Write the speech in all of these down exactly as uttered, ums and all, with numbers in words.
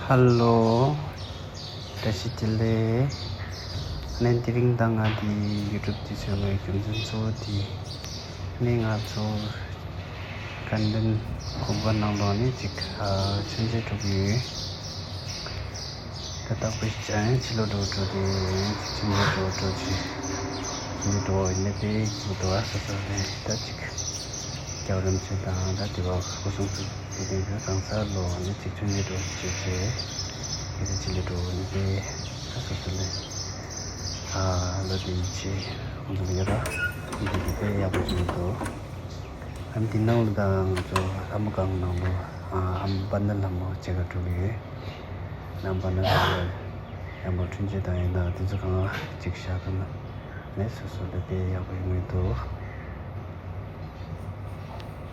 ཧེ་ལོ། བཀྲ་ཤིས་བདེ་ལེགས། ཨ་ནི་དེ་རིང་ད་ང་འདི་ཡུ་ཊུབ་འདི་བཟོས་པའི་རྒྱུ་མཚན་གཙོ་བོ་འདི། ཨ་ནི་ང་ཚོ་དགའ་ལྡན་དགོན་པ་ནང་ལོགས་ནས་ཅིག་ཨ་མཆོད་མཇལ་འགྲོ་གི་ཡོད། ད་ལྟ་བུ་ཞིག་ཡང་ཕྱི་ལོགས་འགྲོ་འགྲོ་དེ་ཡང་ཅིག་མཆོད་མཇལ་འགྲོ་འགྲོ་ཅིག་མཆོད་མཇལ་འགྲོ་ཡིན་ནའི་དཔེ་སྐྱིད་པོ་འདུག་ཨ་སོ་སོ་ནས་ད་ཅིག་རྒྱལ་བ་རིན་པོ་ཆེ་དང་ད་དེ་བ་སྐུ་གསུང་ཐུགས་དེ་དེང་གི་གང་ཟག་ལོ་ནི་གཅིག་མཆོད་མཇལ་འགྲོ་བྱེད་ཆེ། དེ་ཚེ་ཕྱི་ལ་འགྲོ་ནི་དེ་ཨ་སོ་སོ་ལས་ཨ་ལོ་དེ་ཡིད་ཆེས་ཁོང་ཚོ་ལ་ཡོད་ར་འདི་དེ་དཔེ་ཡག་པོ་བྱུང་འདུག་ཨ་ནི་དེ་ནང་ལ་ད་ང་ཚོ་ལྷ་མོ་སྒང་ནང་ལོ་ཨ་ཨམ་པ་ན་ལྷ་མོ་བྱེད་ག་འགྲོ་གི་ཡོད། ཨམ་པ་ན་ལྷ་མོ་ཡང་པོ་འཕྲིན་བཅོལ་དང་ཡིན་ན་དེ་ཚོ་གང་ལ་གཅིག་བཞག་ཐུབ་ན་ནས་སོ་སོ་ལ་དཔེ་ཡག་པོ་ཡོང་གི་འདུག་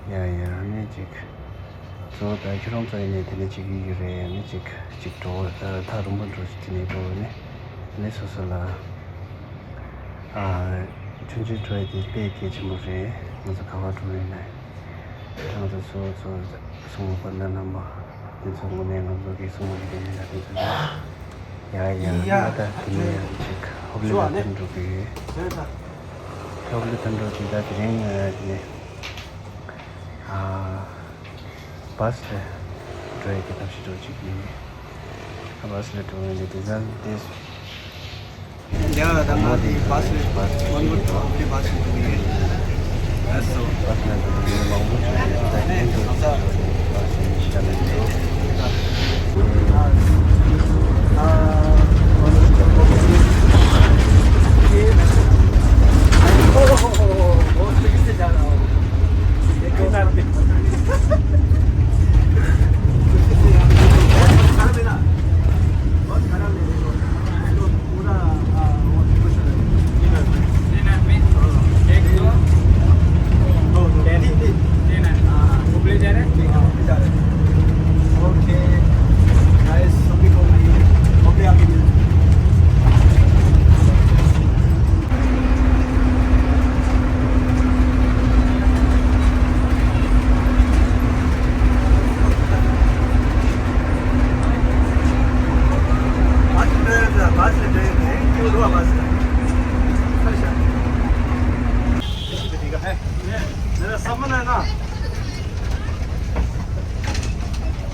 ཡ་ཡ་ཨ་ནི་ཅིག་གཙོ་བོ་ད་ཁྱོད་རང་ཚོ་ཡིན་ནའི་དེ་ནས་ཅིག་ཡིད་ཡུལ་རེད། ཨ་ནི་ཅིག་ཅིག་འགྲོ་ད་རུམ་པ་འགྲོ་ཅིག་དེ་ནས་འགྲོ་ནས་ཨ་ནི་སོ་སོ་ལ་ཨ་ཆུང་ཆུང་འགྲོ་ཡ་དེ་དཔེ་གལ་ཆེན་པོ་རེད། ང་ཚོ་ག་བ་འགྲོ་ཡིན་ནའི་ང་ཚོ་སོ་སོ་སོང་བ་ན་ན་མ་དེ་ཚོ་ངོ་མས་ང་ཚོ་གི་སོང་བ་ཡིན་ན་དེ་ཚོ་ཡ་ཡ་ཡ་ད་དེ་ནས་ཡང་ཅིག་ཧོབ་ལི་ལ་ཐོན་འགྲོ་གི་ཡོད། ཧོབ་ལི་ཐོན་འགྲོ་གི་ད་དེ་རིང་དེ་ནས་ཨ་བཱས་ལ་འགྲོ་ཡ་གི་ཐབས་ཤེས་འགྲོ་བྱེད་ཀྱི་ཡོད། ཨ་བཱས་ལ་འགྲོ་ཡ་དེ་དེ་ཚོ་དེ། ཡ་ད་ང་དེ་བཱས་ལ་ཝན་མོར་ཨོ་ཁེ་བཱས་ལ་འགྲོ་གི་ཡོད། ལགས་སོ། བཱས་ལ་འགྲོ་གི་ཡོད། མང་པོ་ཞིག་རེད། ད་དེ་ཚོ་བཱས་ལ་ཞིག་ད་ལས་ཚོ།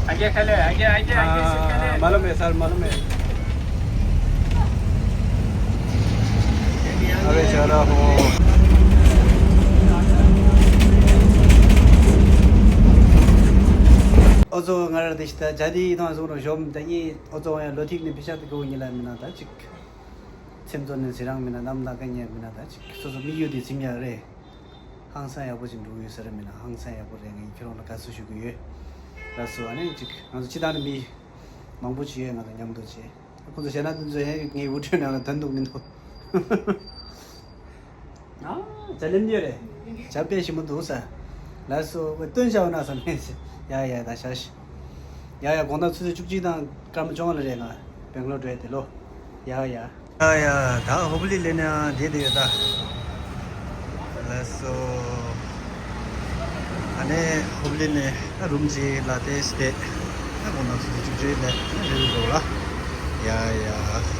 आगे खा ले, आगे, आगे, आगे से खा ले। मालूम है सर, मालूम है। अबे चला हो। ཨོ་ཙོ་ང་ར་དེ་ཤི་ད་ཇ་དེ་ཡི་ཐང་སོང་རོ་ཞོམ་ད་ཡི་ཨོ་ཙོ་ཡ་ལོ་ཐིག་ནི་ཕི་ཤ་དེ་གོ་ཉི་ལ་མི་ན་ད་ཅིག་སེམས་ཚོ་ནི་ཟི་རང་མི་ན་ནམ་ད་ག་ཉེ་མི་ན་ད་ཅིག་སོ་སོ་མི་ཡུ་དེ་ཚིམ་ཡ་རེད། ཧང་སང་ཡག་པོ་ཅིག་འགྲོ་གི་ཡོད་ས་རེད། མི་ན་ཧང་སང་ཡག་པོ་རེད། ངས་ཁྱེད་རང་ལ་དགའ་བསུ་ཞུ་གི་ཡོད། ལགས་སོ། ཨ་ནི་ཅིག་ང་ཚོ་སྤྱི་བཏང་ནས་མི་མང་པོ་ཅིག་ཡོད། ང་ཚོ་མཉམ་དུ་བྱས་ཁོང་ཚོ་བྱས་ན་དེ་ཚོ་ཡང་ངའི་འུ་ཁྲོད་ནང་ལ་དོན་དུ་མི་འདུག་ཨ་ཇ་ལེམ་ཡོད་རེད། ཇ་དཔེ་ཞིམ་པོ་འདུག་ས། ལགས་སོ། ཝེ་སྟོན་བྱ་བ་ན་ས་མེད་ཟེར། ཡ་ཡ་ད་ཤ་ཤི། ཡ་ཡ་དགོང་དག་ཆུ་ཚོད་བཅུ་གཅིག་དང་སྐར་མ་བཅོ་ལྔ་ལ་རེད། ང་བེང་ལོར་འགྲོ་ཡ་དེ་ལོ། ཡ་ཡ། ཡ་ཡ་ད་ཧོབ་ལི་ལེ་ན་བསྡད་དེ་ཡོད་ད། ལགས་སོ། ཨ་ནེ་ཧོབ་ལི་ནས་རུམ་གཅིག་ལ་དེ་སྟེ། ཨ་ཁོང་ནང་ཚོ་དེ་བཅུ་བཅུ་ལས་རེད་འགྲོ་ལ། ཡ་ཡ།